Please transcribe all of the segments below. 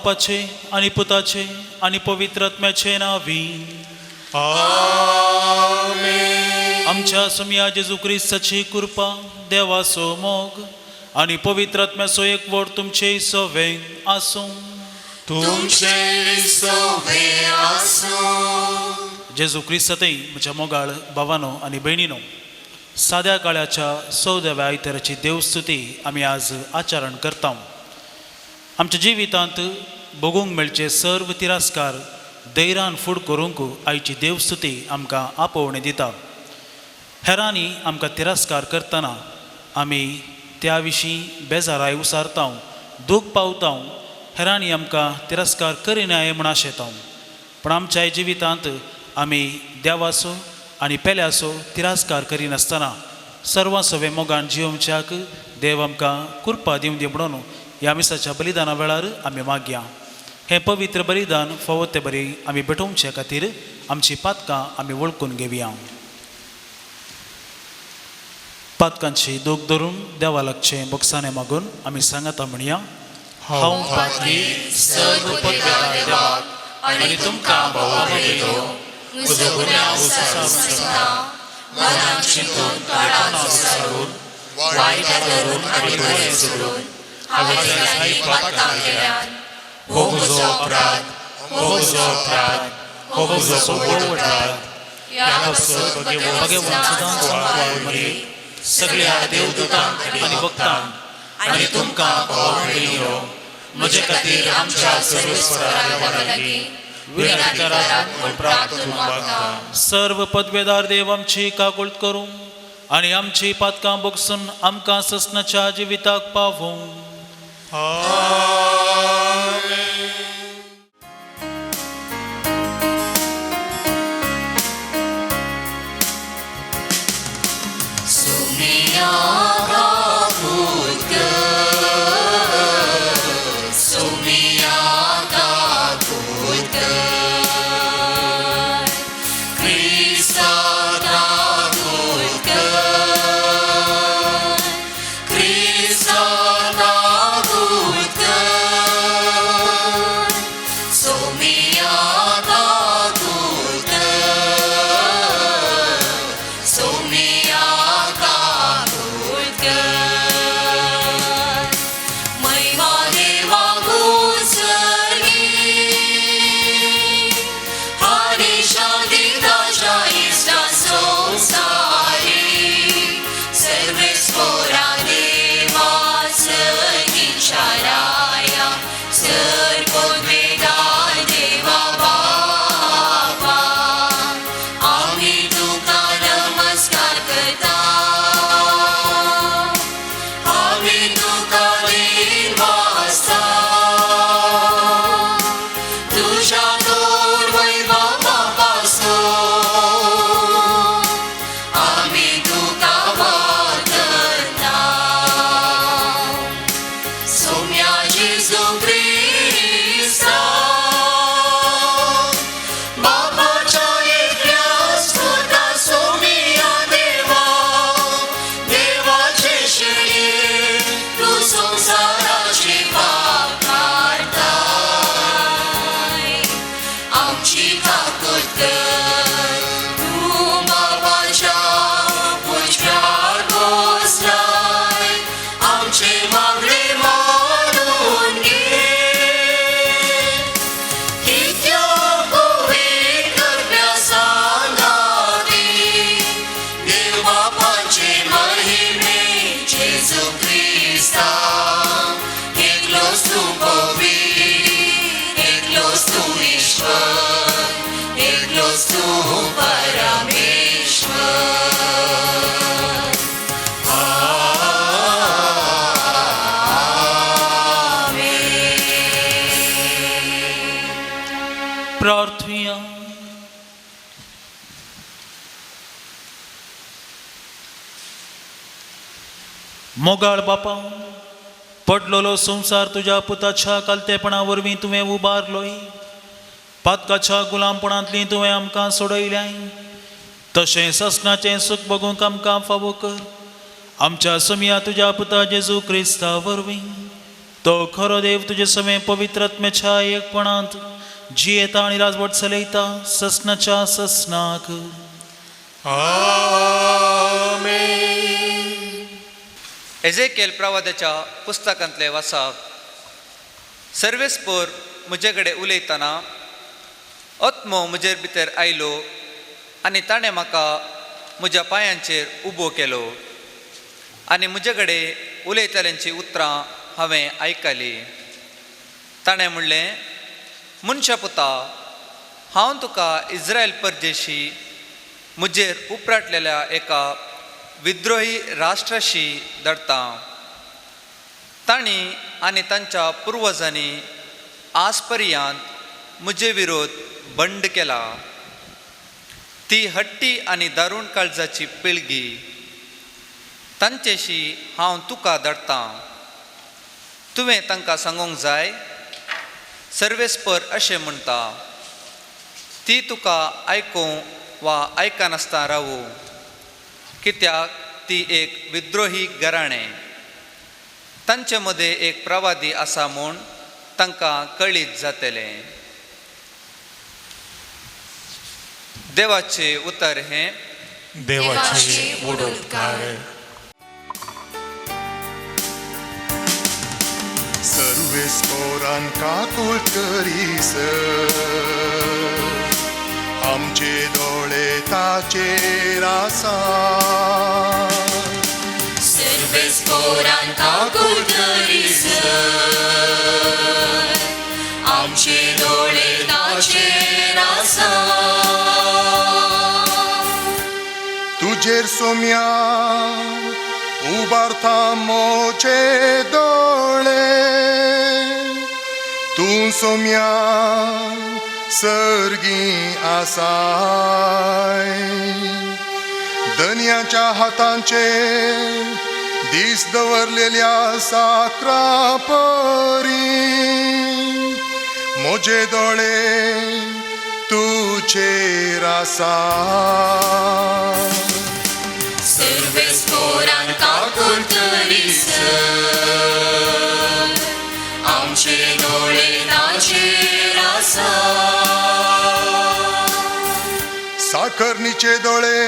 बापाचे आनी पुताचे आनी पवित्र आत्म्याचे नांवी। आमच्या सोमया जेजू क्रिस्ताची कृपा, देवाचो मोग आनी पवित्र आत्म्याचो एकवट तुमचे सवे आसूं। तुमचे सवे आसूं। जेजू क्रिस्तातय म्हज्या मोगाळ भावानो आनी भयणीनो, साद्या काळाच्या 14व्या आयताराची देवस्तुती आमी आज आचरण करता। आमच्या जिवितांत भोगूंक मेळचे सर्व तिरस्कार धैर्यान फूड करूंक आयची देवस्तुती आमकां आपोवणें दिता। हेरांनी आमकां तिरस्कार करतना आमी त्या विशीं बेजाराय उसारता, दूख पावता। हेरांनी आमकां तिरस्कार करिनाय म्हूण आशेता, पूण आमच्या जिवितांत आमी देवाचो आनी पेल्याचो तिरस्कार करिनासतना सर्वां सवे मोगान जियोवच्याक देव आमकां कृपा दिवं दी म्हणून ह्या मिसाच्या बलिदाना वेळार आमी मागया। हें पवित्र बलिदान फावो ते बरी आमी भेटोवचे खातीर आमची पातकां आमी वळखून घेवया। पातकांची दूख धरून देवा लागचें बोगसाणें मागून आमी सांगाता म्हणया, हांव पातकी सर्व पदवेदार देवाक आनी तुमकां भावा भयणीनो म्हजो गुन्यांव विसरून सांगता, मनान चिंतून तोंडान उच्चारून वायट धरून आनी बरें सोडून हांवें जायतीं पातकां केल्यात। हो म्हजो अपराध, हो म्हजो अपराध, हो म्हजो व्हड अपराध। ह्या पासत भगवंत सदांच सांबाळ मरिये, सगळ्या देवदूतांक आनी भक्तांक आनी तुमकां भावा भयणीनो म्हजे खातीर आमच्या सर्वेस्परा देवा लागीं विनंती करात म्हूण प्रार्थना मागता। सर्व पदवेदार देव आमची काकुळट करूं आनी आमची पातकां बोगसून आमकां ससनाच्या जिविताक पावूं। प्रार्थुया। मोगाळ बापा, पडलोलो संवसार तुज्या पुताच्या कालतेपणा वरवीं तुवें उबारलोय, पातकाच्या गुलामपणांतली तुवें आमकां सोडयल्याय, तशें ससनाचें सूख बगूंक आमकां फावो कर। आमच्या सोमया तुज्या पुता जेजू क्रिस्ता वरवीं। तो खरो देव तुजे समें पवित्रात्म्याच्या एकपणांत जियेता आनी राजवट चलयता ससनाच्या ससनाक. आमेन. एजेकेल प्रवादाच्या पुस्तकांतले वाचप. सर्वेस्पोर म्हजे कडेन उलयतना आत्मो म्हजेर भितर आयलो आनी ताणें म्हाका म्हज्या पांयांचेर उबो केलो आनी म्हजे कडेन उलयतल्यांची उतरां हांवें आयकली. ताणें म्हणलें, मनशा पुता, हांव तुका इस्रायल परदेशी म्हजेर उपराटलेल्या एका विद्रोही राष्ट्राशी धाडटा. तांणी आनी तांच्या पुर्वजांनी आज पर्यंत म्हजे विरोध बंड केला. ती हट्टी आनी दारूण काळजाची पिळगी. तांचेशी हांव तुका धाडटा. तुवें तांकां सांगूंक जाय, सर्वेस्पर अशें म्हणटा, ती तुका आयकूं वा आयकनासतना रावूं, कित्याक ती एक विद्रोही घराणें. तांचे मदें एक प्रवादी आसा म्हूण तांकां कळीत जातलें. देवाचें उतर हें. देवाचे वडोदकार. सर्वेस्पोरान काकूळ करीस, आमचे दोळे ताचेर आसा. सर्वेस्पोरान काकूळ करीस, आमचे दोळे ताचेर आसा. तुजेर सोम्या उबारता मोचे दोळे, तूं सोम्या सर्गी आसाय. दनयाच्या हातांचेर दीस दवरलेल्या साकरा परी म्हजे दोळे तुजेर आसा. सर्वेस्पोरान काकूळ करीस, आमचे दोळे ताचेर आसा. साखरणीचे दोळे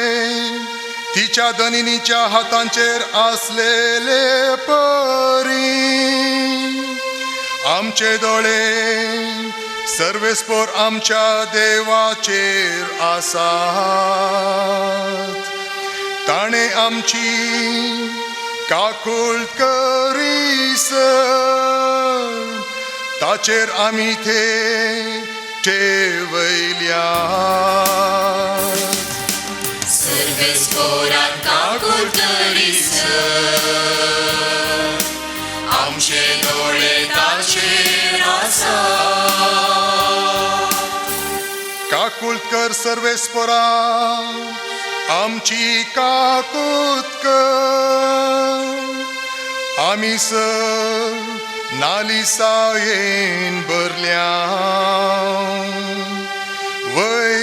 तिच्या दनिनीच्या हातांचेर आसलेले परी आमचे दोळे सर्वेस्पोर आमच्या देवाचेर आसात. ताणें आमची काकूळ करीस, ताचेर आमी ते ठेवयल्या. सर्वेस्पोरान काकूळ करीस, आमचे दोळे ताचेर आसा. काकूळ कर सर्वेस्पोरा, आमची काकूत कर. आमी सर नालिसायेन भरल्या वय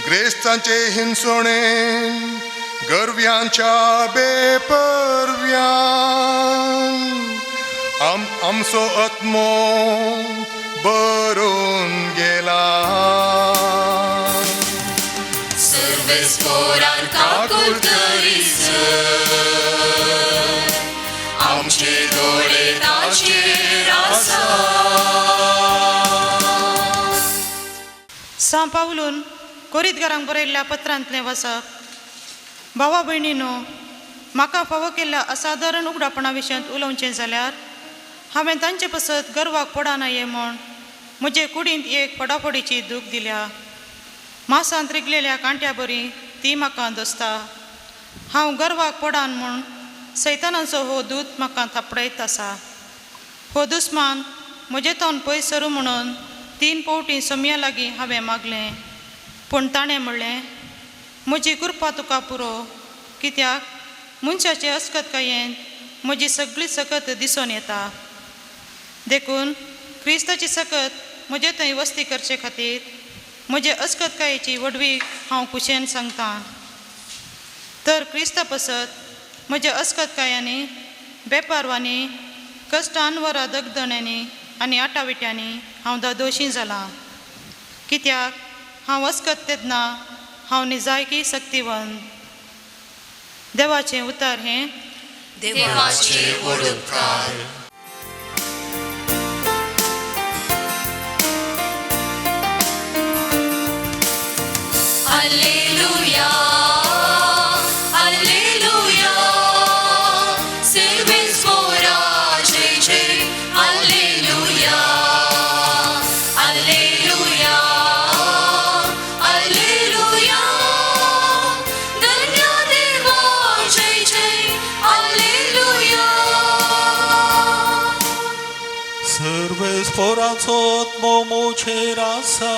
ग्रेस्तांचे हिंसोणे गरव्यांच्या बेपरव्यान आमचो आत्मो बरोवन गेला. सर्वेस्पोरान काकूळ करीस, आमचे दोळे ताचेर आसा. सां पावलून कोरीतगारांक बरयल्ल्या पत्रांतलें वाचप. भावा भयणीनो, म्हाका फावो केल्ल्या असादारण उगडापणा विशयांत उलोवचें जाल्यार हांवें तांचे पसत गर्वाक पडना ये म्हूण म्हजे कुडींत एक फडाफडीची दूख दिल्या. मासांत रिगलेल्या कांट्या बरी ती म्हाका दोसता. हांव गर्वाक पडान म्हूण सैतानाचो हो दूत म्हाका थापडायत आसा. हो दुस्मान म्हजे तावन पयस सरूं म्हणून 3 पवटी सोमया लागीं हांवें मागलें, पूण ताणें म्हणलें, म्हजी कृपा तुका पुरो, कित्याक मनशाचे अस्कतकायेन म्हजी सगळी सकत दिसून येता. देखून क्रिस्ताची सकत म्हजे थंय वस्ती करचे खातीर म्हजे अस्कतकायेची व्हडवीक हांव खुशेन सांगतां. तर क्रिस्ता पसत म्हज्या अस्कतकायांनी, बेपारवांनी, कश्टान वरा दगदण्यांनी आनी आटाविट्यांनी हांव दादोशी जालां. कित्याक हांव अस्कत तेन्ना हांव निजायकी सक्तिवंत. देवाचें उतर हें देवाचे व्हड उपकार. Alleluia, Alleluia, सर्वेस्पोरा जय जय. Alleluia, Alleluia, Alleluia, धन्य देवा जय जय. Alleluia. सर्वेस्पोराचो आत्मो मोचेर आसा,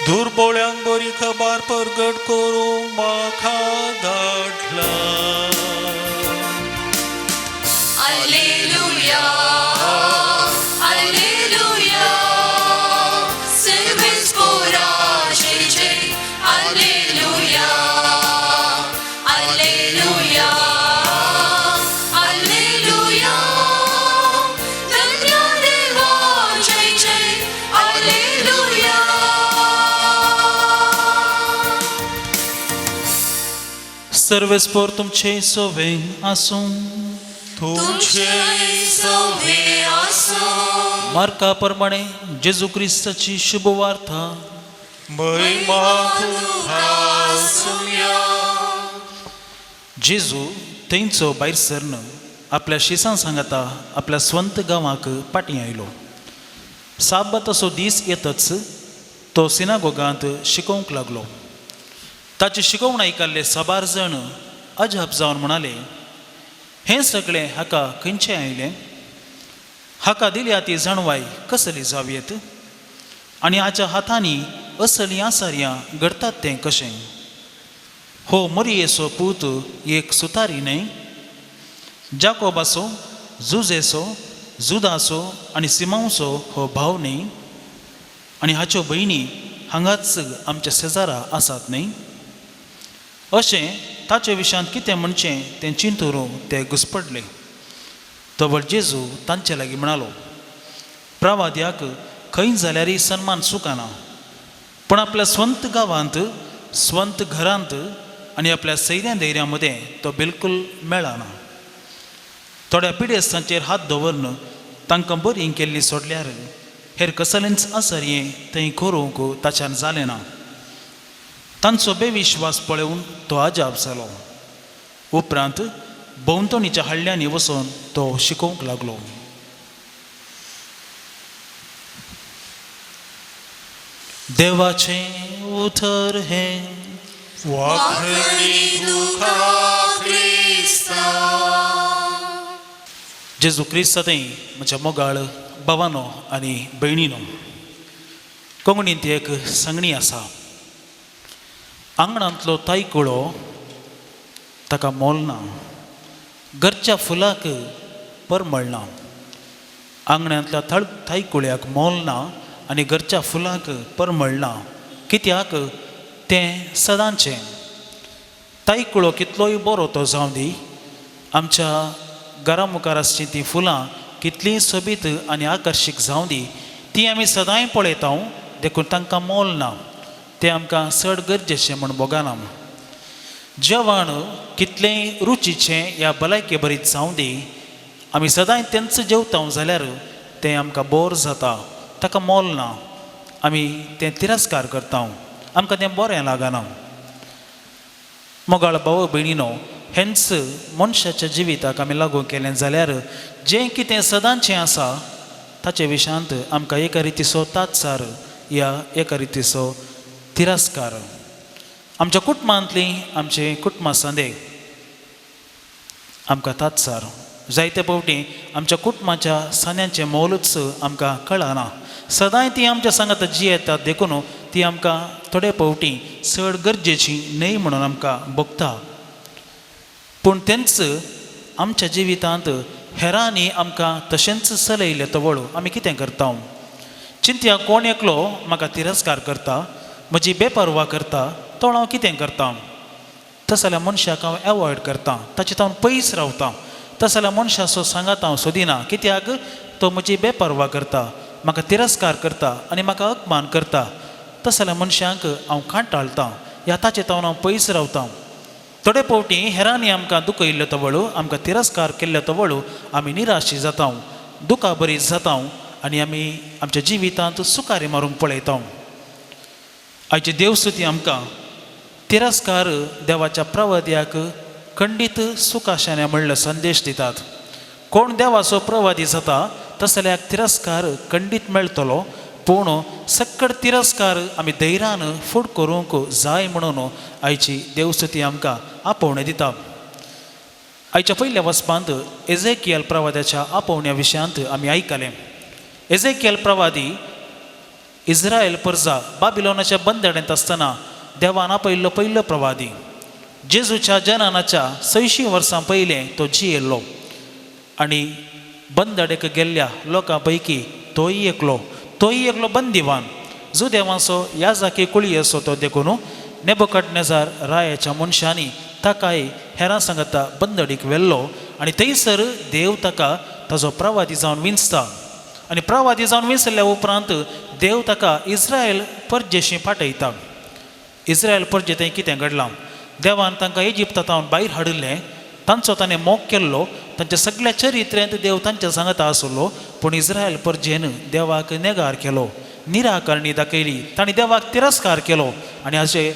दुर्बोळ्यांक बरी खबर परगट करूंक म्हाका धाडला. Alleluia, Alleluia, सर्वेस्पोरा जय जय. Alleluia, Alleluia, Alleluia, धन्य देवा जय जय. Alleluia. सर्वेस्पोर तुमचे सोवे आसूं. तुमचे सवे आसूं. मार्का प्रमाणे जेजू क्रिस्ताची शुभवार्ता. महिमा तुका आसुया. जेजू थंयचो भायर सरन आपल्या शिसां सांगाता आपल्या स्वंत गांवाक पाटीं आयलो. साबाताचो दीस येतच तो सिनागोगांत शिकोवंक लागलो. ताची शिकोवण आयकल्ले साबार जाण अजाप जावन म्हणाले, हें सगळें हाका खंयचें आयलें? हाका दिल्या ती जाणवाय कसली जावयेत आनी हाच्या हातांनी असलीं आसारयां घडतात तें कशें? हो मरियेचो पूत एक सुतारी न्हय? जाकोबाचो, जुजेचो, जुदाचो आनी सिमांवचो हो भाव न्हय? आनी हाच्यो भयणी हांगाच आमच्या शेजारा आसात न्हय? अशें ताचे विशयांत कितें म्हणचें तें चिंतून ते घुसपडले. तवळ जेजू तांचे लागीं म्हणालो, प्रवाद्याक खंय जाल्यारय सन्मान चुकना, पूण आपल्या स्वंत गांवांत, स्वंत घरांत आनी आपल्या सैऱ्यां धैर्या मदें तो बिलकूल मेळना. थोड्या पिडेस्तांचेर हात दवरून तांकां बरी केल्ली सोडल्यार हेर कसलेंच आसरयें थंय करूंक ताच्यान जालें ना. तांचो बेविश्वास पळोवन तो अजाप जालो. उपरांत भोंवतणीच्या हळ्यांनी वचून तो शिकोवंक लागलो. देवाचें उतर हें. वाखणी तुका क्रिस्ता. जेजू क्रिस्त थंय म्हज्या मोगाळ भावानो आनी भयणीनो, कोंकणींत एक सांगणी आसा, आंगणांतलो तायकुळो ताका मोल ना, घरच्या फुलाक परमळ ना. आंगणांतल्या तायकुळ्याक मोल ना आनी घरच्या फुलाक परमळ ना, कित्याक तें सदांचें. तायकुळो कितलोय बरो तो जावं दी, आमच्या घरा मुखार आसचीं तीं फुलां कितलीं सोबीत आनी आकर्शीक जावं दी, तीं आमी सदांय पळयता, देखून तांकां मोल ना, तें आमकां चड गरजेचें म्हूण भोगना. जेवण कितलेंय रुचीचें या भलायके बरीत जावं दी, आमी सदांय तेंच जेवता जाल्यार तें आमकां बोर जाता, ताका मोल ना, आमी तें तिरस्कार करता, आमकां तें बरें लागना. मोगाळ भाव भयणीनो, हेंच मनशाच्या जिविताक आमी लागू केलें जाल्यार जें कितें सदांचें आसा ताचे विशयांत आमकां एका रितीचो तात्सार या एका रितीचो तिरस्कार. आमच्या कुटुंबांतलीं आमचे कुटुंबां सांदे आमकां तात्सार. जायते फावटी आमच्या कुटुंबाच्या सांद्यांचें मोलूच आमकां कळना. सदांय ती आमच्या सांगात जियेतात, देखून ती आमकां थोडे फावटी चड गरजेची न्हय म्हणून आमकां भोगता. पूण तेंच आमच्या जिवितांत हेरांनी आमकां तशेंच चलयलें तवळ आमी कितें करता? चिंतया, कोण एकलो म्हाका तिरस्कार करता, म्हजी बेपर्वा करता, तो हांव कितें करता? तस जाल्यार मनशाक हांव एवॉयड करता, ताचे हांव पयस रावता. तस जाल्यार मनशाचो सांगात हांव सोदिना, कित्याक तो म्हजी बेपर्वा करता, म्हाका तिरस्कार करता आनी म्हाका अपमान करता. तस जाल्यार मनशांक हांव कांटाळटां, ह्या ताचे तावन हांव पयस रावतां. थोडे फावटी हेरांनी आमकां दुखयल्लो तवळू, आमकां तिरस्कार केल्लो तवळू आमी निराशी जाता, दुखाबरीत जाता आनी आमी आमच्या जिवितांत सुकारी मारूंक पळयता. आयची देवस्तुती आमकां तिरस्कार देवाच्या प्रवाद्याक खंडीत सुखाशान्या म्हणलो संदेश दितात. कोण देवाचो प्रवादी जाता तस जाल्यार तिरस्कार खंडीत मेळटलो, पूण सक्कड तिरस्कार आमी धैर्यान फुड करूंक जाय म्हणून आयची देवस्तुती आमकां आपोवणें दिता. आयच्या पयल्या वचपांत एझेकियल प्रवाद्याच्या आपोवण्या विशयांत आमी आयकलें. एझेकियल प्रवादी इस्रायल परजा बाबिलोनाच्या बंदडेंत आसतना देवान आपयल्लो पयलो प्रवादी. जेजूच्या जननाच्या 600 वर्सां पयलें तो जियेल्लो आनी बंदडेक गेल्ल्या लोकां पैकी तोय एकलो, तोय एकलो बंदिवान. जुदेवांचो याजाकी कुळी असो तो, देखून नेबुकडनेजार रायाच्या मनशांनी ताकाय हेरां सांगता बंदडीक व्हेल्लो आनी थंयसर देव ताका ताजो प्रवादी जावन विंचता आनी प्रवादी जावन विंचल्या उपरांत देव ताका इस्रायल परजेशी पाठयता. इस्रायल परजे थंय कितें घडलां, देवान तांकां इजिप्तांत भायर हाडिल्लें, तांचो ताणें मोग केल्लो, तांच्या सगळ्या चरित्र्यांत देव तांच्या सांगता आसलो, पूण इस्रायल परजेन देवाक नेगार केलो, निराकरणी दाखयली, तांणी देवाक तिरस्कार केलो आनी अशें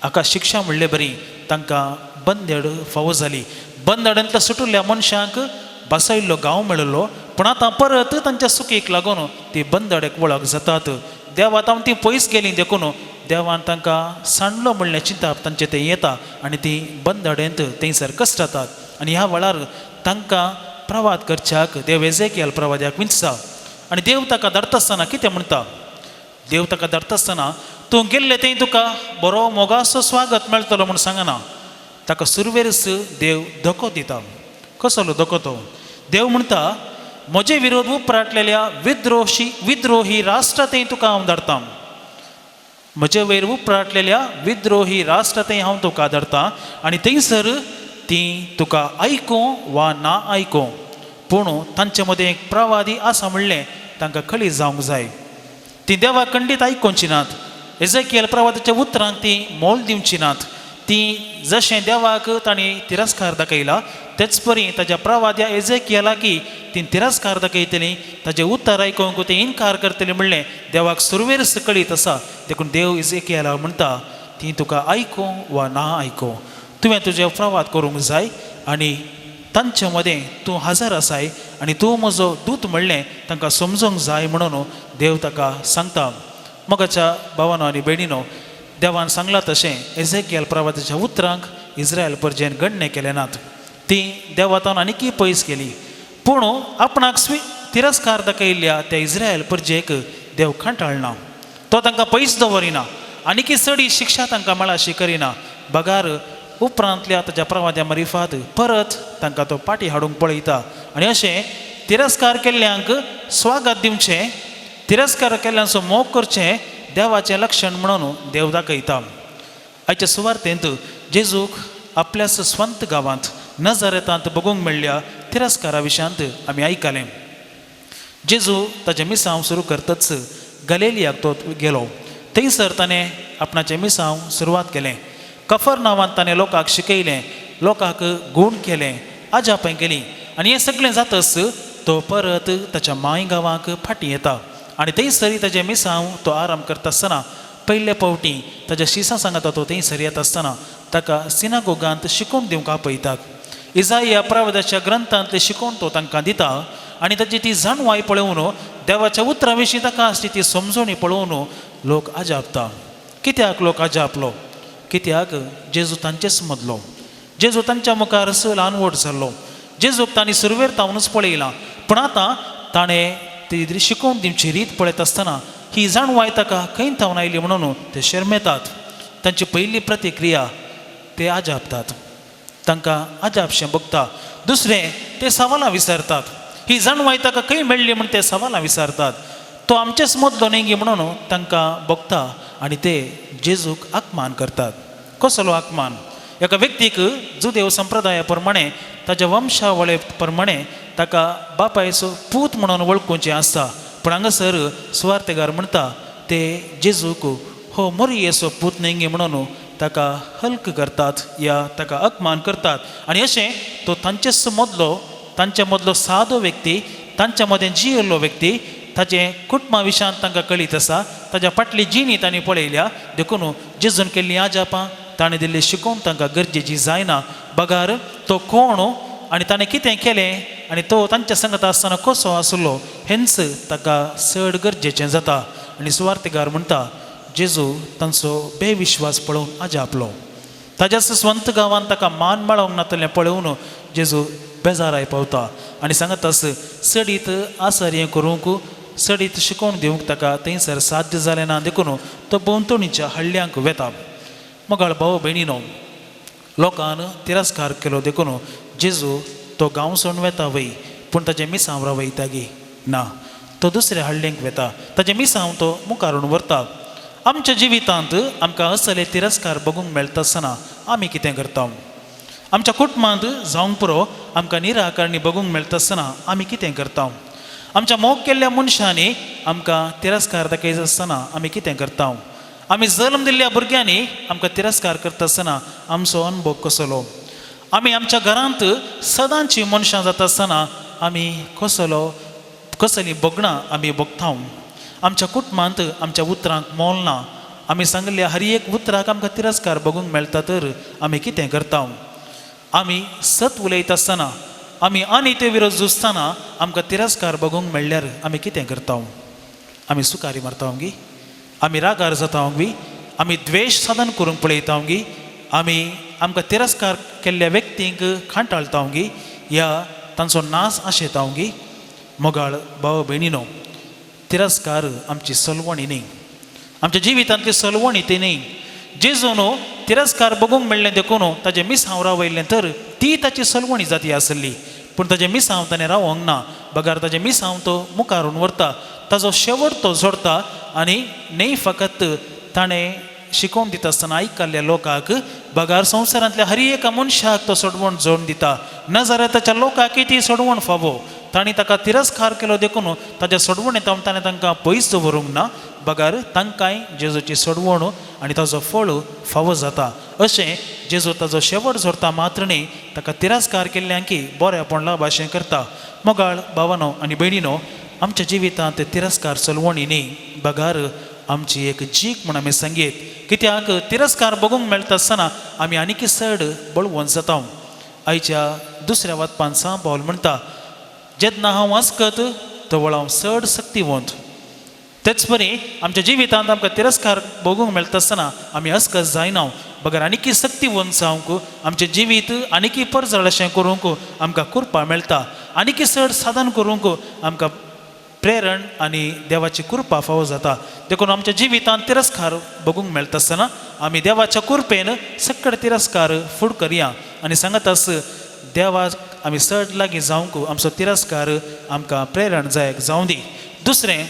हाका शिक्षा म्हणले बरी तांकां बंदेड फावो जाली. बंदडेंतल्या सुटुल्ल्या मनशांक बसयल्लो गांव मेळिल्लो, पूण आतां परत तांच्या सुखीक लागून ती बंदडेक वळख जातात. देवा तावन ती पयस गेली देखून देवान तांकां सांडलो म्हणलें चिंताप तांचें तें येता आनी ती बंदडेंत थंयसर कश्ट जातात. आनी ह्या वेळार तांकां प्रवाद करच्याक देव एझेकियल प्रवाद्याक विंचता आनी देव ताका धाडटा आसतना कितें म्हणटा, देव ताका धाडटा आसतना तूं गेल्लें थंय तुका बरो मोगाचो स्वागत मेळटलो म्हूण सांगना, ताका सुरवेरच देव धोको दिता. कसलो धोको तो? देव म्हणटा म्हजे विरोध उपराटलेल्या विद्रोही राष्ट्र थंय तुका हांव धाडटा, म्हजे वयर उपराटलेल्या विद्रोही राष्ट्र थंय हांव तुका धाडटा आनी थंयसर ती तुका आयकूं वा ना आयकूं, पूण तांचे मदें एक प्रवादी आसा म्हणलें तांकां कळी जावंक जाय. ती देवा खंडीत आयकुची नात, एझेकियल प्रवादाच्या उतरांक ती मोल दिवची नात. ती जशें देवाक तांणी तिरस्कार दाखयला तेच परी ताज्या प्रवाद्या एझेकियलाकी ती तिरस्कार दाखयतली, ताजें उतर आयकूंक ती इनकार करतली म्हणलें देवाक सुरवेरच कळीत आसा. देखून देव एझेकियलाक म्हणटा ती तुका आयकूं वा ना आयकूं, तुवें तुजें प्रवाद करूंक जाय आनी तांचे मदें तूं हजर आसाय आनी तूं म्हजो दूत म्हणलें तांकां समजूंक जाय म्हणून देव ताका सांगता. मोगाच्या भावानो आनी भयणीनो, देवान सांगलां तशें एझेकियल प्रवादाच्या उतरांक इस्रायल परजेन गण्य केले नात, ती देवातान आनीकय पयस गेली. पूण आपणाक तिरस्कार दाखयल्ल्या त्या इस्रायल परजेक देव कांटाळना, तो तांकां पयस दवरिना, आनीकय चड शिक्षा तांकां मेळाशी करिना. बगार उपरांतल्या ताच्या प्रवाद्या मरिफात परत तांकां तो पाटी हाडूंक पळयता आनी अशें तिरस्कार केल्ल्यांक स्वागत दिवचें, तिरस्कार केल्ल्यांचो मोग करचें देवाचें लक्षण म्हणून देव दाखयता. आयच्या सुवार्तेंत जेजूक आपल्याच स्वंत गांवांत नजरेतांत बगूंक मेळ्ळ्या तिरस्कारा विशयांत आमी आयकलें. जेजू ताचें मिसांव सुरू करतच गलेलियाक तो गेलो, थंयसर ताणें आपणाचें मिसांव सुरवात केलें. कफर नांवान ताणें लोकांक शिकयलें, लोकांक गूण केलें, आजापां केलीं आनी हें सगळें जातच तो परत ताच्या माय गांवांक फाटीं येता आनी थंयसर ताजें मिसांव तो आराम करता आसतना पयले फावटी ताज्या शिसां सांगता तो थंयसर येता आसतना ताका सिनागोगांत शिकोवन दिवंक आपयतात. इजाया प्रवादाच्या ग्रंथांतलें शिकोवन तो तांकां दिता आनी ताची ती जाणवाय पळोवन देवाच्या उतरां विशीं ताका आसली ती समजणी पळोवन लोक आजापता. कित्याक लोक आजापलो? कित्याक जेजू तांचेच मदलो, जेजू तांच्या मुखार ल्हान व्हड जाल्लो, जेजूक तांणी सुरवेर तावनूच पळयलां, पूण आतां ताणें ती शिकोवन दिवची रीत पळयत आसतना ही जाणवाय ताका खंय थावन आयली म्हणून ते शर्मेतात. तांची पयली प्रतिक्रिया ते आजापतात, तांकां आजापशें भोगता. दुसरें ते सवालां विचारतात, ही जाणवाय ताका खंय मेळ्ळी म्हूण ते सवालां विचारतात. तो आमचेच मदलो न्ही म्हणून तांकां भोगता आनी ते जेजूक अपमान करतात. कसलो अपमान? एका व्यक्तीक जुदेव संप्रदाया प्रमाणे ताज्या वंशावळे प्रमाणे ताका बापायचो पूत म्हणून वळखुचें आसता. पूण हांगासर सुवार्तेगार म्हणटा ते जेजूक हो मोरयेचो पूत न्हय म्हणून ताका हल्क करतात या ताका अपमान करतात. आनी अशें तो तांचेच मदलो, तांच्या मदलो सादो व्यक्ती, तांच्या मदें जियेल्लो व्यक्ती, ताजें कुटुंबा विशयांत तांकां कळीत आसा, ताज्या फाटली जिणी तांणी पळयल्या. देखून जेजून केल्लीं आजापां, ताणें दिल्ली शिकोवण तांकां गरजेची जायना. बगार तो कोण आनी ताणें कितें केलें आनी तो तांच्या संगत आसतना कसो आसलो हेंच ताका चड गरजेचें जाता. आनी सुवार्थीगार म्हणटा जेजू तांचो बेविश्वास पळोवन आजापलो. ताज्याच स्वंत गांवांत ताका मान मेळोंक नातलें पळोवन जेजू बेजाराय पावता आनी सांगत आस चडीत आसर्य करूंक, चडीत शिकोवन दिवंक ताका थंयसर साध्य जालें ना. देखून तो भोंवतणीच्या हल्ल्यांक वेता. मोगाळ भाव भयणीनो, लोकान तिरस्कार केलो देखून जेजू तो गांव सोडून वेता वय, पूण ताजें मिसांव रावयता गी ना, तो दुसऱ्या हळ्ळेंक वेता, ताजें मिसांव तो मुखारून व्हरता. आमच्या जिवितांत आमकां असले तिरस्कार बघूंक मेळटा आसतना आमी कितें करता? आमच्या कुटुंबांत जावंक पुरो आमकां निराकारणी बघूंक मेळटा आसतना आमी कितें करता? आमच्या मोग केल्ल्या मनशांनी आमकां तिरस्कार दाखयता आसतना आमी कितें करता? आमी जल्म दिल्ल्या भुरग्यांनी आमकां तिरस्कार करता आसतना आमचो अनुभव कसलो? आमी आमच्या घरांत सदांची मनशां जाता आसतना आमी कसलो कसलीं भोगणां आमी भोगता? आमच्या कुटुंबांत आमच्या उतरांक मोल ना, आमी सांगिल्ल्या हर एक उतराक आमकां तिरस्कार बघूंक मेळटा तर आमी कितें करता? आमी सत उलयता आसतना, आमी आनी ते विरोध झुजतना आमकां तिरस्कार बघूंक मेळ्ळ्यार आमी कितें करता? आमी सुकारी मारता गी? आमी रागार जाता गी? आमी द्वेश साधन करूंक पळयता गी? आमी आमकां तिरस्कार केल्ल्या व्यक्तींक खांटाळता गी या तांचो नाश आशेता गी? मोगाळ भाव भयणीनो, तिरस्कार आमची सलवणी न्ही, आमच्या जिवितांतली सलवणी ती न्ही. जेजून तिरस्कार बघूंक मेळ्ळें देखून ताजें मिसांव रावयल्लें तर ती ताची सलवणी जाती आसली, पूण ताजें मिसांव ताणें रावोंक ना, बगार ताजें मिसांव तो मुखारून व्हरता, ताजो शेवट तो जोडता. आनी न्हय फकत ताणें शिकोवन दिता आसतना आयकल्ल्या लोकांक, बगार संवसारांतल्या हर एका मनशाक तो सोडवण जोडून दिता. नजरेताच्या लोकांकय ती सोडवण फावो. तांणी ताका तिरस्कार केलो देखून ताज्या सोडवणेंत ताणें तांकां पयस दवरूंक ना, बगार तांकांय जेजूची सोडवण आनी ताजो फळ फावो जाता. अशें जेजू ताजो शेवट जोडता मात्र न्ही, ताका तिरस्कार केल्ल्यांकी बरेपण लाभाशें करता. मोगाळ भावानो आनी भयणीनो, आमच्या जिवितांत तिरस्कार चलवणी न्ही, बगार आमची एक जीक म्हूण आमी सांगीत. कित्याक तिरस्कार बघूंक मेळटा आसतना आमी आनीक चड बळवंत जाता. आयच्या दुसऱ्या वाचपान सांव पावल म्हणटा, जेन्ना हांव वाचकत तवळ हांव चड सक्तिवंत. तेच परी आमच्या जिवितांत आमकां तिरस्कार भोगूंक मेळटा आसतना आमी अस्कत जायना, बगर आनीकी सक्तिवंत जावंक, आमचें जिवीत आनीकी परजळ अशें करूंक आमकां कृपा मेळटा, आनीकी चड साधन करूंक आमकां प्रेरण आनी देवाची कृपा फावो जाता. देखून आमच्या जिवितांत तिरस्कार बघूंक मेळटा आसतना आमी देवाच्या कृपेन सकट तिरस्कार फुड करया आनी सांगत आस देवाक आमी चड लागीं जावंक आमचो तिरस्कार आमकां प्रेरण जायक जावं दी. दुसरें,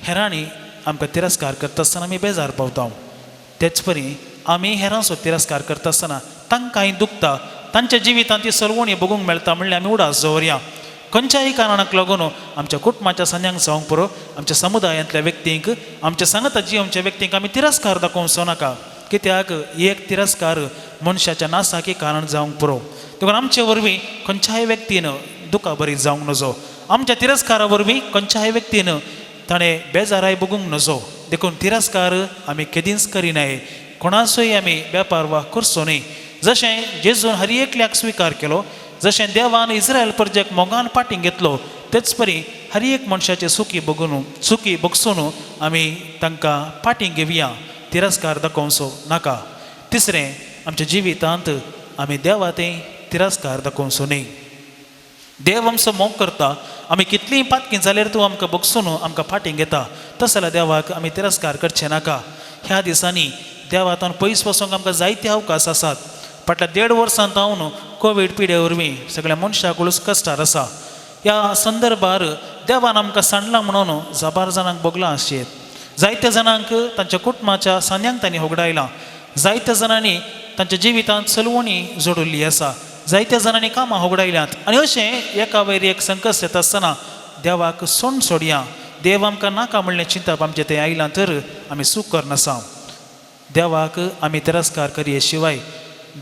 हेरांनी आमकां तिरस्कार करता आसतना आमी बेजार पावता. तेच परी आमी हेरांचो तिरस्कार करता आसतना तांकांय दुखता, तांच्या जिवितांत ती सलवणी बघूंक मेळटा म्हणल्यार आमी उडास दवरया. खंयच्याय कारणाक लागून आमच्या कुटुंबाच्या सांज्यांक जावंक पुरो, आमच्या समुदायांतल्या व्यक्तींक, आमच्या सांगाता जिवच्या व्यक्तींक आमी तिरस्कार दाखोवचो नाका. कित्याक एक तिरस्कार मनशाच्या नासाकी कारण जावंक पुरो. देखून आमचे वरवीं खंयच्याय व्यक्तीन दुखाबरीत जावंक नजो, आमच्या तिरस्कारा वरवीं खंयच्याय व्यक्तीन ताणें बेजाराय बघूंक नजो. देखून तिरस्कार आमी केदींच करिनाय, कोणाचोय आमी वेपार वा करचो न्ही. जशें जेजून हर एकल्याक स्विकार केलो, जशें देवान इस्रायल प्रजेक मोगान फाटीं घेतलो, तेच परी हर एक मनशाचे सुखी बघून सुखी बगसून आमी तांकां फाटीं घेवया, तिरस्कार दाखोवचो नाका. तिसरें, आमच्या जिवितांत आमी देवा ते तिरस्कार दाखोवचो न्ही. देव आमचो मोग करता, आमी कितलींय पातकीं जाल्यार तूं आमकां बगसून आमकां फाटीं घेता, तस जाल्यार देवाक आमी तिरस्कार करचे नाका. ह्या दिसांनी देवातान पयस वचोंक आमकां जायते अवकाश आसात. फाटल्या 1.5 वर्सांत हांव कोवीड पिडे वरवीं सगळ्या मनशाकूच कश्टार आसा. ह्या संदर्भार देवान आमकां सांडलां म्हणून जबार जाणांक भोगलां आसयेत. जायत्या जाणांक तांच्या कुटुंबाच्या सांद्यांक तांणी होगडायलां. जायत्या जाणांनी तांच्या जिवितांत सलवणी जोडिल्ली आसा. जायत्या जाणांनी कामां होगडायल्यांत आनी अशें एका वयर एक संकश्ट येता आसतना देवाक सोण सोडया. देव आमकां नाका म्हणलें चिंतप आमचें तें आयलां तर आमी चूक करनासा. देवाक आमी तिरस्कार करये शिवाय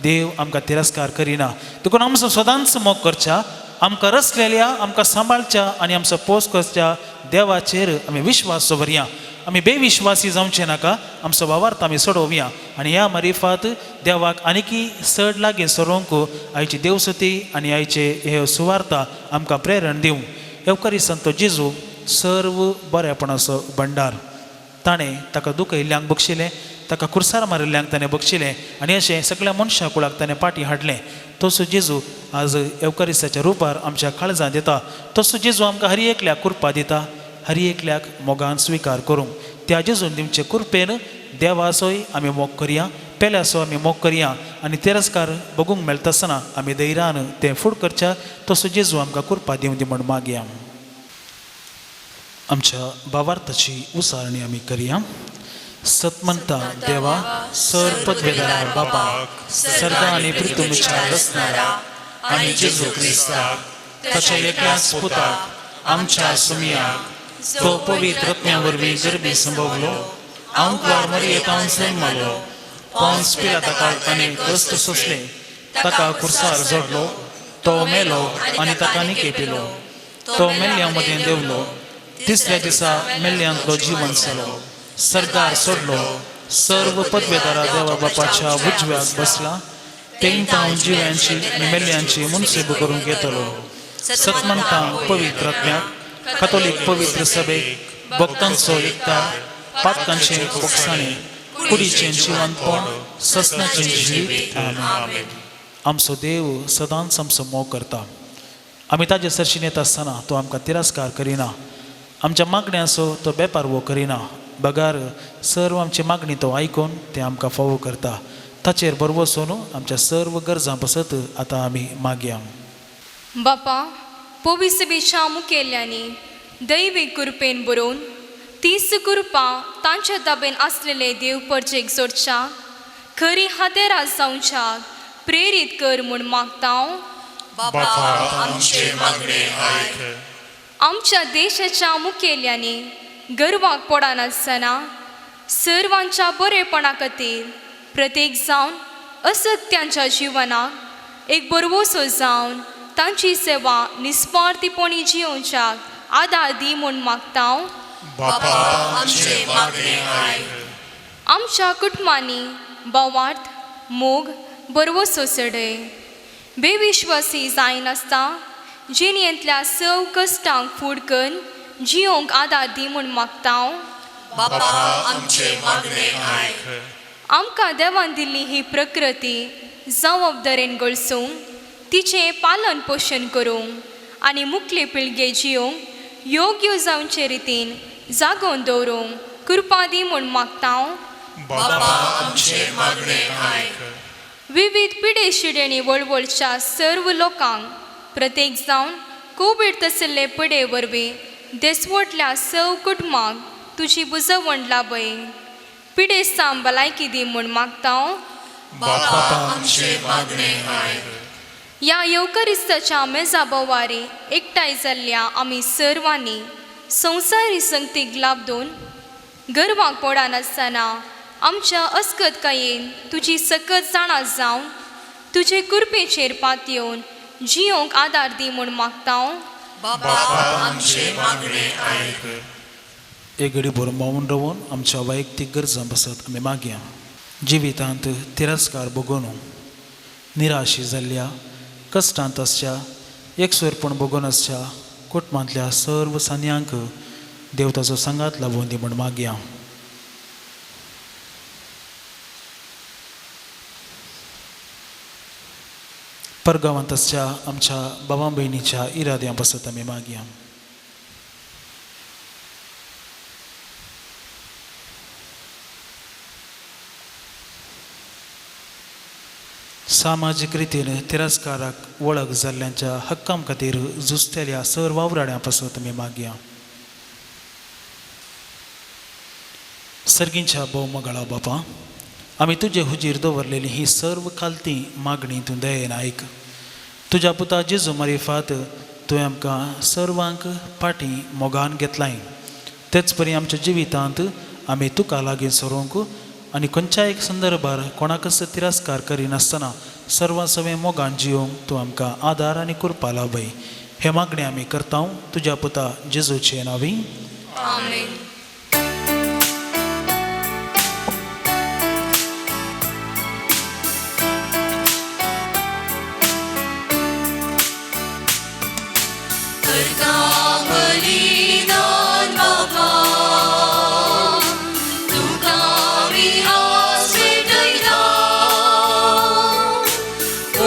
देव आमकां तिरस्कार करिना. देखून आमचो सदांच मोग करच्या, आमकां रचलेल्या, आमकां सांबाळच्या आनी आमचो पोस करच्या देवाचेर आमी विश्वास दवरया. आमी बेविश्वासी जावचें नाका, आमचो वावार्थ आमी सोडोवया आनी ह्या मारिफात देवाक आनीकी चड लागीं सरोवंक आयची देवसुती आनी आयचे हे सुवार्ता आमकां प्रेरण दिवं. येवकारी संत जेजू सर्व बरेपणाचो भंडार. ताणें ताका दुखयल्ल्यांक बक्षिलें, ताका खुर्सार मारिल्ल्यांक ताणें बक्षिलें आनी अशें सगळ्या मनशां कुळाक ताणें पाटी हाडलें. तसो जेजू आज येवकारिस्ताच्या रुपार आमच्या काळजांत येता. तसो जेजू आमकां हर एकल्याक कृपा दिता, हर एकल्याक मोगान स्विकार करूंक. त्या जेजून दिवचे कृपेन देवाचोय आमी मोग करया, पेल्याचो आमी मोग करया आनी तिरस्कार बगूंक मेळटा आसतना आमी धैर्यान तें फूड करच्या. तसो जेजू आमकां कृपा दिवं दी म्हूण मागया. आमच्या भावार्थाची उसारणी आमी करया. सतमंता देवा, सर पदवेदार बाबा, सर्गा आनी पृथ्वीच्या रचणारा आनी जेजू क्रिस्ताक ताच्या एकल्याच पुताक आमच्या सुमयाक तो पवित्र आत्म्या वरवीं गर्भी संभवलो, आंकवार मरियेतावन जल्मलो, पोन्स पिलाता ताणें कश्ट सोंसले, ताका खुर्सार जोडलो, तो मेलो आनी ताका निकेपिलो, तो मेल्ल्या मदें देंवलो, तिसऱ्या दिसा मेल्ल्यांतलो जिवन जालो, सरकार सोडलो, सर्व पदवेदारा देवा बापाच्या उजव्याक बसला, तेंकां जिव्यांची आनी मेल्ल्यांची मुनसेब करूंक येतलो. सतमंता पवित्र आत्म्याक, कातोलीक पवित्र सभेक, भक्तांचो एकता, पातकांचे बोगसाणे, कुडीचें जिवनपण, ससनाचें जिवीत. आमेन. आमचो देव सदांच आमचो मोग करता. आमी ताजे सरशीन येता आसतना तो आमकां तिरस्कार करिना, आमच्या मागण्यांचो तो बेपारवो करिना, बगार सर्व आमची मागणी तो आयकून ते आमकां फावो करता. ताचेर बरवसून आमच्या सर्व गरजां पसत आतां आमी मागया. बापा, पोविसबीच्या मुखेल्यांनी दैवीक कृपेन बरोवन तीस कृपा तांच्या दाबेन आसलेले देव परजेक जोडच्या खरी हातेरां जावच्या प्रेरीत कर म्हूण मागता. बापा, आमचे मागणे आयक. आमच्या देशाच्या मुखेल्यांनी गर्वाक पडनासतना सर्वांच्या बरेपणा खातीर प्रत्येक जावन असत्यांच्या जिवनाक एक बरवसो जावन तांची सेवा निस्वार्थीपणी जियोवच्याक आदार दी म्हूण मागता. बापा, आमचे मागणे आयक. आमच्या कुटुंबांनी भावार्थ, मोग, बरवसो चडय, बेविश्वासी जायनासता जिणेंतल्या सव कश्टांक फूड करून जियोंक आदार दी म्हूण मागता. बापा, आमचे मागणे आयक. आमकां देवान दिल्ली ही प्रकृती जबाबदारेन गळसूंक, तिचें पालन पोशण करूंक आनी मुखले पिळगे जियोंक योग्य जावचे रितीन जागोवन दवरूंक कृपा दी म्हूण मागता. बापा, आमचे मागणे आयक. विविध पिडे शिडेणी वळवळच्या सर्व लोकांक प्रत्येक जावन कोवीड तसले पिडे वरवीं देसवटल्या सव कुटुंबाक तुजी बुजवण लाभय, पिडेस्तां भलायकी दी म्हूण मागता. बापा, आमचे मागणे आयक. ह्या येवकरिस्ताच्या मेजा बोवारी एकठांय जाल्ल्या आमी सर्वांनी संवसारी संगतीक लाबदून गर्वाक पडनासतना आमच्या अस्कतकायेन तुजी सकत जाणा जावन तुजे कृपेचेर पातयेवन जियोंक आदार दी म्हूण मागता. बापा, आमचे मागणे आयक. एक घडी भर मौन रावन आमच्या वैयक्तीक गरजां बसत आमी मागया. जिवितांत तिरस्कार भोगोवन निराशी जाल्ल्या, कश्टांत आसच्या, एकसुरपण भोगोवन आसच्या कुटुंबांतल्या सर्व सान्यांक देव ताचो सांगात लाबोवन दी म्हूण मागया. परगांवांत आसच्या आमच्या बाबा भयणीच्या इराद्यां बसत आमी मागया. सामाजीक रितीन तिरस्काराक वळख जाल्ल्यांच्या हक्कां खातीर झुजतल्या सर वावराड्यां पासत आमी मागया. सर्गींच्या भोवमगळा बापा, आमी तुजे हुजीर दवरलेली ही सर्व खालती मागणी तूं दयेन आयक. तुज्या पुता जेजू मारिफात तुवें आमकां सर्वांक फाटीं मोगान घेतलाय. तेच परी आमच्या जिवितांत आमी तुका लागीं सरूंक आनी खंयच्याय एक संदर्भार कोणाकच तिरस्कार करिनासतना सर्वां सवें मोगान जियोंक तूं आमकां आदार आनी कृपा लाभय. हे मागणें आमी करता तुज्या पुता जेजूचे नांवी. आमेन. बलिदान बाबा तुका आमी आज भेटयता,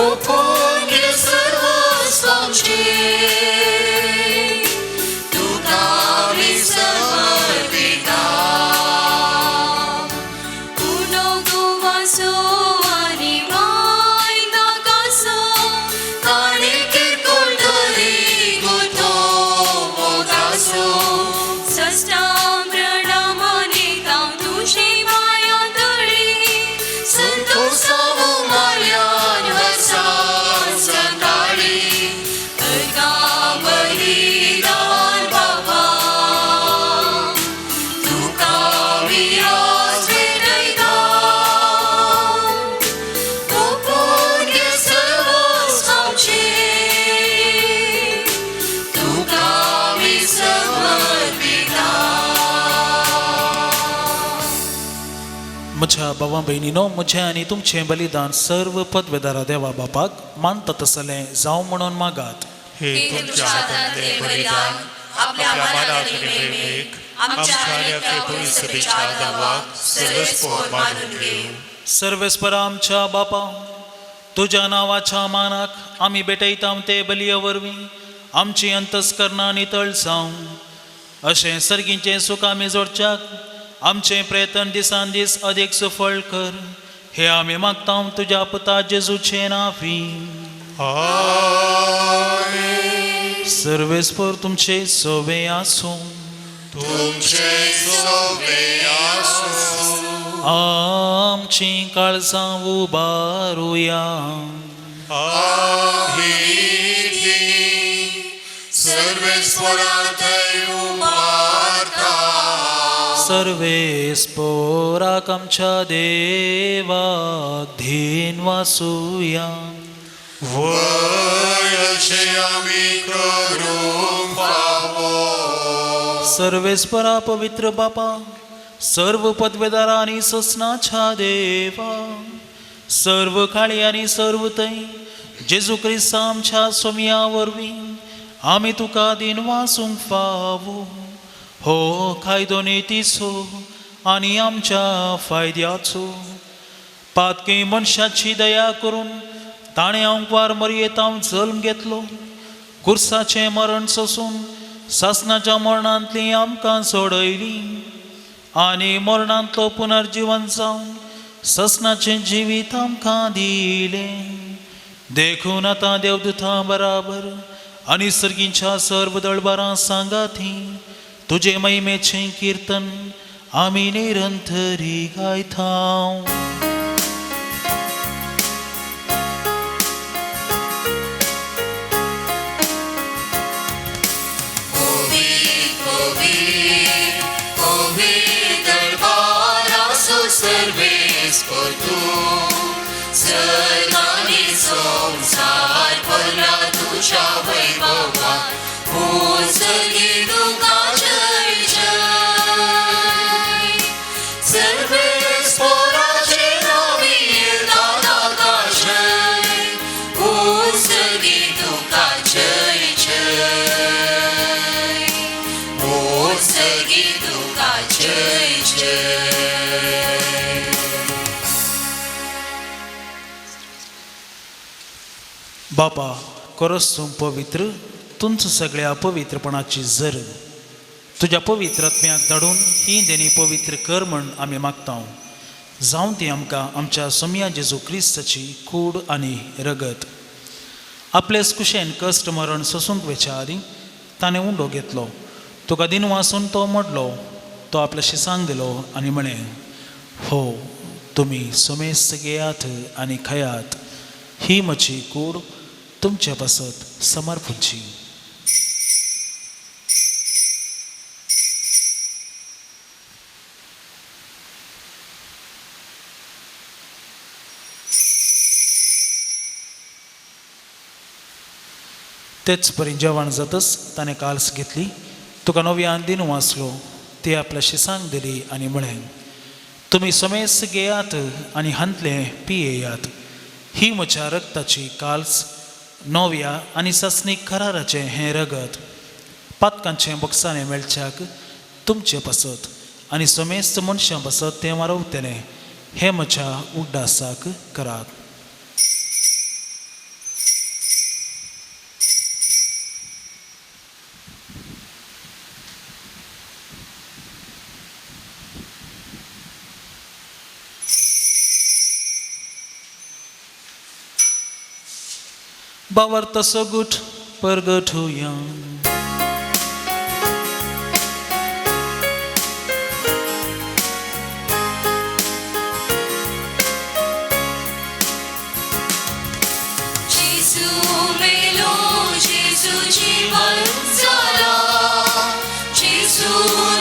ओपून घे सर्वस्व आमचें, तुका आमी समर्पिता. उलो गोवासो आनी वाय नाकासो, ताणें किरकोळ तरी गुतो मोगासो. सष्टां प्रणामाने तांव तुजे माया तळी, संतोषावो मार्यान वर्सां सकाळी. अर्घां बलिदान बाबा तुका आमी आज भेटयता, ओपून घे सर्वस्व आमचें, तुका आमी समर्पिता. म्हज्या भावा भयणीनो, म्हजें आनी तुमचें बलिदान सर्व पदवेदारा देवा बापाक मानता तसलें जावं म्हणून मागात. हे तुमच्या हातांतले बलिदान आपल्या मानाक आनी महिमेक, आमच्या आनी अख्खे पवित्र सभेच्या नांवाक सर्वेस्पोर मानून घेवं. सर्वेस्परा आमच्या बापा, तुज्या नांवाच्या मानाक आमी भेटयता ते बलये वरवीं आमची अंतस्करणां नितळ जावं. अशें सर्गीचें सूख आमी जोडच्याक आमचें प्रयत्न दिसान दीस अदीक सुफळ कर. हे आमी मागता तुज्या पुता जेजूचे नांवी. आमेन. सर्वेस्पर तुमचे सोवे आसूं. तुमचे सोवे आसूं. आमची काळजां उबारुया. आमी ती सर्वेस्परा थंय उबारता. सर्वेस्पोराक आमच्या देवाक धीन वासुया. वय अशें आमी करूंक फावो. सर्वेस्परा पवित्र बापा, सर्व पदवेदारा आनी ससनाच्या देवा, सर्व काळी आनी सर्व थंय जेजू क्रिस्ता आमच्या सोमया वरवीं आमी तुका दीन वासूंक फावो. हो कायदो नितीचो आनी आमच्या फायद्याचो. पातकी मनशाची दया करून ताणें आंकवार मरयेतांव जल्म घेतलो. कुर्साचें मरण सोसून सासनाच्या मरणांतली आमकां सोडयली आनी मरणांतलो पुनर्जीवन जावन ससनाचें जिवीत आमकां दिलें. देखून आतां देवदूतां बराबर आनी सर्गींच्या सर्व दळबारां सांगाती तुजे महिमेचें किर्तन आमी निरंतरी गायता. पवित्र पवित्र दरबारासो सर्वेस्पर तूं, सर्गांनी संवसार भरला तुज्या वैभवान. उंचगी तुका जय जय. सर्वेस्पराचे नांवी येता ताका जय, उंचगी तुका जय जय. उंचगी तुका जय जय. बापा, कोरस तूं पवित्र, तुमचं सगळ्या पवित्रपणाची जर तुज्या पवित्र आत्म्याक धाडून ही देणी पवित्र कर म्हण आमी मागता. जावं ती आमकां आमच्या सोमया जेजू क्रिस्ताची कूड आनी रगत. आपलेच कुशेन कश्ट मरण सोसूंक वेच्या आदीं ताणें उंडो घेतलो, तुका दिनवासून तो मोडलो, तो आपल्या शिसांक दिलो आनी म्हळें, हो तुमी समेस्त घेयात आनी खायात. ही म्हजी कूड तुमचे पासत समर्पूची. तेच परी जेवण जातच ताणें काल्स घेतली, तुका नव्यान दिनू वाचलो, ती आपल्या शिसांक दिली आनी म्हळें, तुमी समेस्त घेयात आनी हांतलें पियेयात. ही म्हज्या रक्ताची काल्स, नव्या आनी सासणीक कराराचें हें रगत पातकांचें बक्षाणें मेळच्याक तुमचे पासत आनी समेस्त मनशां पासत तें वारवतलें. हें म्हज्या उड्डासाक करात. बावर तसो गुट परगट होया. जेजू मेलो, जेजू जीवन जाला, जेजू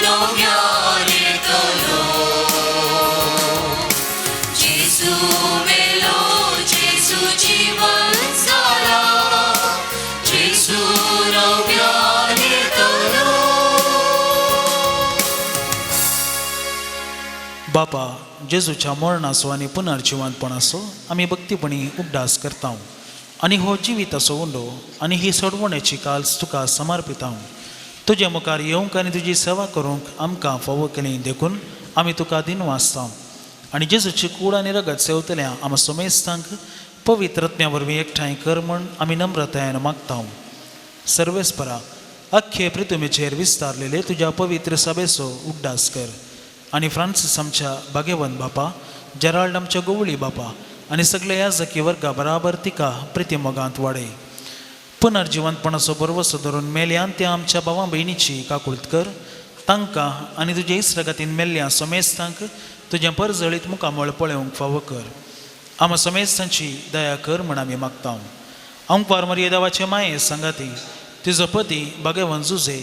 नव्यान येतलो. जेजू मेलो, जेजू जीवन जाला, जेजू नव्यान येतलो. बापा, जेजूच्या मरणाचो आनी पुनर्जिवंतपणाचो आमी भक्तीपणी उगडास करता आनी हो जिविताचो उंडो आनी ही सोडवणेची काल्स तुका समर्पिता. तुजे मुखार येवंक आनी तुजी सेवा करूंक आमकां फावो केली देखून आमी तुका दिनू आसता. आनी जेजूची कूड आनी रगत सेवतल्या आमा सोमेस्तांक पवित्र आत्म्या वरवीं एकठांय कर म्हूण आमी नम्रतायेन मागता. सर्वेस्परा, अख्खे पृथ्वीचेर विस्तारलेले तुज्या पवित्र सभेचो उगडास कर आनी फ्रांसीस आमच्या भाग्यवंत बापा, जेराल्ड आमच्या गोवळी बापा आनी सगळे ह्या जकी वर्गा बराबर तिका प्रितीमोगांत वाडय. पुनर्जिवंतपणाचो बरवसो धरून मेल्यान त्या आमच्या भावा भयणीची काकुळत कर. तांकां आनी तुजे इसरगातीन मेल्ल्या समेस्तांक तुजें परजळीत मुखामळ पळोवंक फावो कर. आमा समेस्तांची दया कर म्हूण आमी मागता. अंकवार मरिये देवाचे माये सांगाती तुजो पती भाग्यवंत जुजे,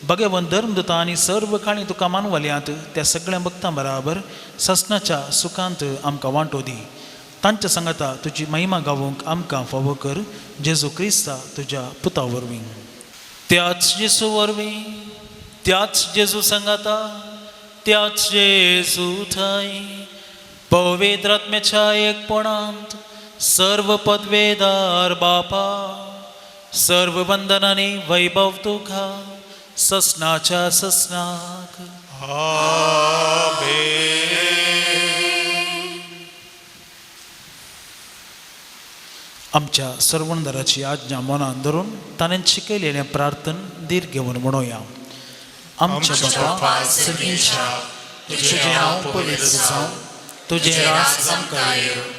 भाग्यवंत धर्मदुता आनी सर्व काणी तुका मानवल्यांत त्या सगळ्या भक्तां बराबर ससनाच्या सुखांत आमकां वांटो दी. तांच्या सांगाता तुजी महिमा गावोवंक आमकां फावो कर. जेजू क्रिस्ता तुज्या पुता वरवीं. त्याच जेजू वरवीं, त्याच जेजू सांगाता, त्याच जेजू थंय पवित्र आत्म्याच्या एकपणांत सर्व पदवेदार बापा, सर्व वंदनांनी वैभव तुका ससनाच्या ससनाक. आमेन. आमच्या सर्वणदाराची आज्ञा मनान धरून ताणें शिकयलेलें प्रार्थन धीर घेवन म्हणोया. आमच्या बापा सर्गीच्या, तुजें नांव पवित्र जावं, तुजें राज आमकां येवं,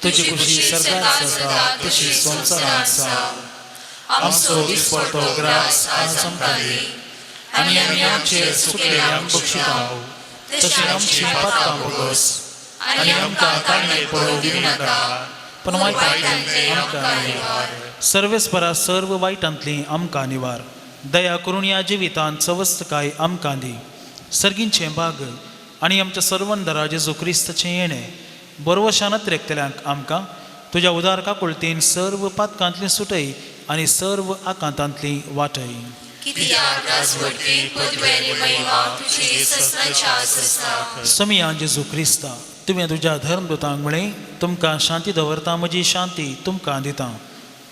तुजी खुशी सर्गात जाता तशी संवसारांत जावं. आमचो दिसपडतो ग्रास आज आमकां दी आनी आमी आमचे चुकलेल्यांक बक्षिताव, तशें आमची पातकां भोगस आनी आमकां ताणें पळोवंक दिवं नाका, पण वायटांतलें आमकां निवार. सर्वेस्परा सर्व वायटांतली आमकां निवार. दया करून ह्या जिवितांत सवस्तकाय आमकां दी. सर्गींचें भाग आनी आमच्या सर्वंदरा जेजू क्रिस्ताचें येणें बरवशान अत्रेकतल्यांक आमकां तुज्या उदार काकुळतीन सर्व पातकांतली सुटय आनी सर्व आकांतांतली वाटय. कित्याक राजवटी पदवी आनी महिमा तुजी ससनाच्या ससनाक. समिया जेजू क्रिस्ता, तुवें तुज्या धर्मदुतांक म्हळें, तुमकां शांती दवरता, म्हजी शांती तुमकां दिता.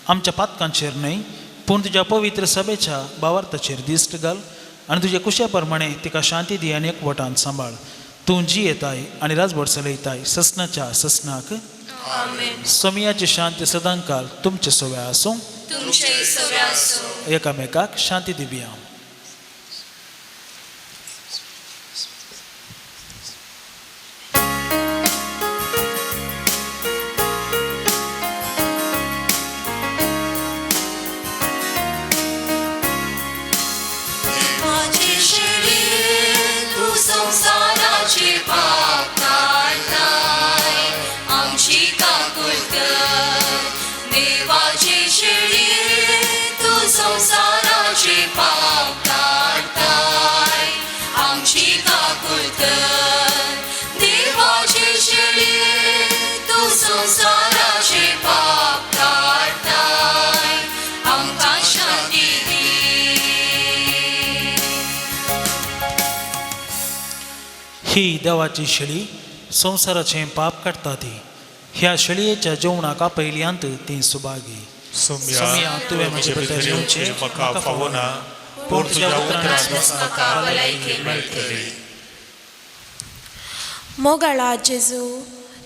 आमच्या पातकांचेर न्हय पूण तुज्या पवित्र सभेच्या बावार्थाचेर दिश्ट घाल आनी तुजे कुशे प्रमाणे तिका शांती दी आनी एकवटान सांबाळ. तूं जी येताय आनी राजवट चलयताय ससनाच्या ससनाक. आमेन. समियाची शांती सदांकाल तुमचे सव्या आसूं. तुमचे सव्या आसूं. एकामेकाक शांती दिवया. माझे शरीर तू संसाराचे पाप काडताय, देवाचे शेळये तूं संवसाराचे पाप काडताय आमची काकूट कर. देवाचे शेळये तूं संवसाराचे पाप काडताय आमकां शांती दी. ही देवाची शेळी संवसाराचें पाप काडटा ती. ह्या शेळयेच्या जेवणाक आपयल्यांत ती सुभागी. सोम्या, तुवें म्हजे भितर येवचें म्हाका फावना, पूण तुज्या उतरान म्हाका भलायकी मेळटली. मोगाळा जेजू,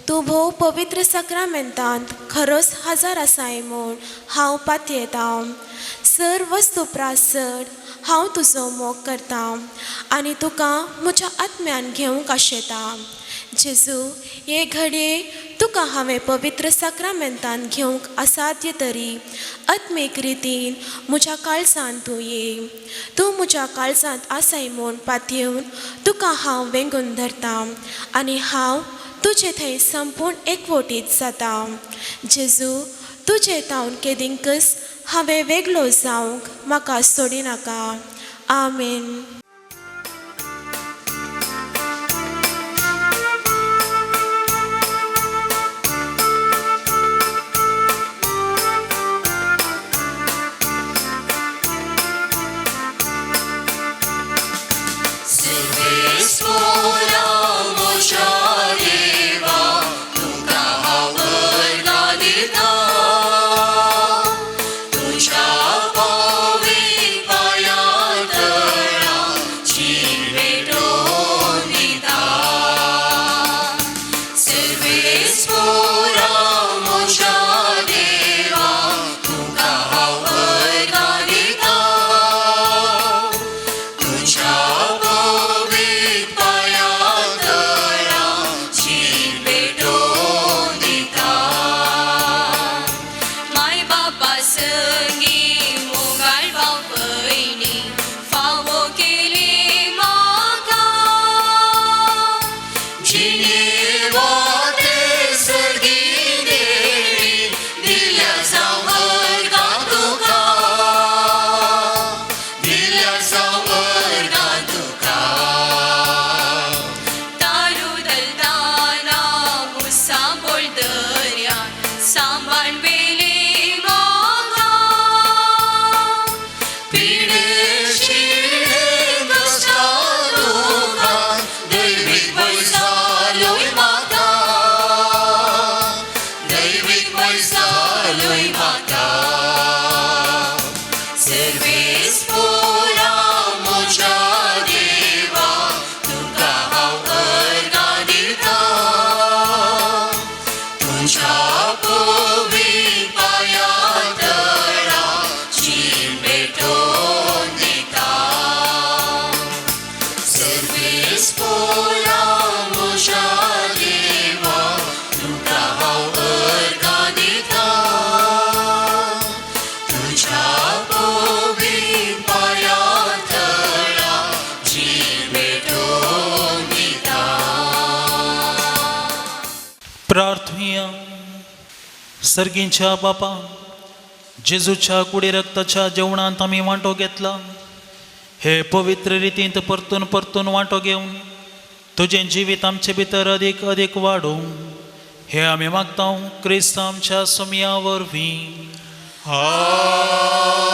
तूं भोव पवित्र साक्रामेंतांत खरोच हजर आसाय म्हूण हांव पातयेतां. सर वस्तू प्रास चड हांव तुजो मोग करतां आनी तुका म्हज्या आत्म्यान घेवंक आशेतां. जेजू, हे घडये तुका हांवें पवित्र साक्रामेंतान घेवंक असाध्य तरी आत्मीक रितीन म्हज्या काळजांत तूं ये. तूं म्हज्या काळजांत आसाय म्हूण पातयेवन तुका हांव वेंगून धरतां आनी हांव तुजे थंय संपूर्ण एकवटीत जाता. जेजू, तुजे तावन केदिंकच हांवें वेगळो जावंक म्हाका सोडिनाका. आमेन. सर्वेस्पोरा म्हज्या देवा तुका हांव अर्गां दितां. तुज्या पावीक पांयां तळा जीण भेटोवन दितां. सर्वेस्पोरा म्हज्या देवा तुका हांव अर्गां दितां. तुज्या पावीक पांयां तळा जीण भेटोवन दितां. माय बापा संगी मोगाळ भाव भयणी फावो केली म्हाका. जिणे वाटे सर्गी देणी दिल्या जावं तुका, दिल्या जावं तुका. तारू दलताना मुसांबोळ दर्यान सांबाळ बेली म्हाका. पिडेशिळे कश्टा दुखान दैवीक वैजालोय म्हाका, दैवीक वैजालोय म्हाका. सर्वेस्पोरा म्हज्या देवा तुका हांव अर्गां दितां. तुज्या पवीक पांयां तळा जीण भेटोवन दितां. सर्वेस्पोरा म्हज्या देवा तुका हांव अर्गां दितां. तुज्या पवीक पांयां तळा जीण भेटोवन दितां. प्रार्थुया. सर्गींच्या बापा, जेजूच्या कुडी रक्ताच्या जेवणांत आमी वांटो घेतला. हे पवित्र रितींत परतून परतून वांटो घेवन तुजें जिवीत आमचे भितर अदीक अदीक वाडूं हे आमी मागता क्रिस्त आमच्या सोमया वरवीं.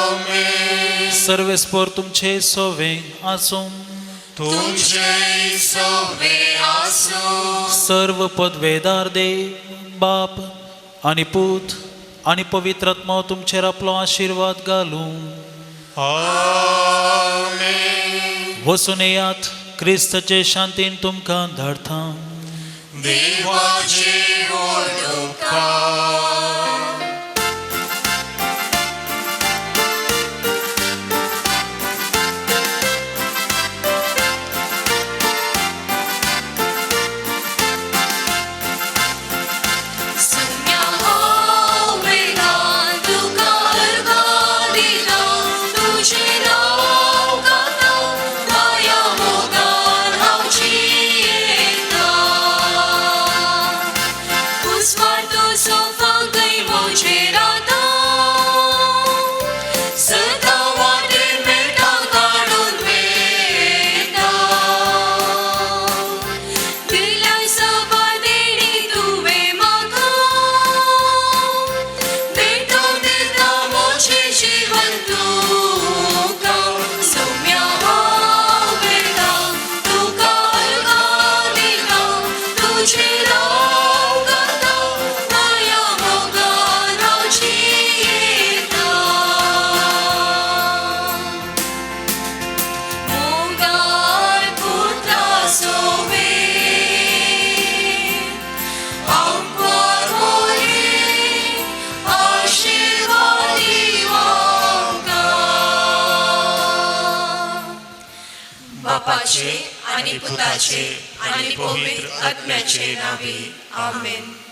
आमेन. सर्वेस्पोर तुमचे सोवे आसूं. तुमचे सोवे आसूं. सर्व पदवेदार देव बाप आनी पूत आनी पवित्र आत्मा तुमचेर आपलो आशिर्वाद घालूं. आमेन. वचून येयात, क्रिस्ताचे शांतीन तुमकां धाडटा. देवाचे व्हड उपकार. सुम्या हांव वेगान तुका अर्गां दितां. तुजें नांव गाता माया मोगान हांव जियेतां. उजवाड तुजो फांक बापाचे आनी पुताचे आनी पवित्र आत्म्याचे नांवी. आमेन.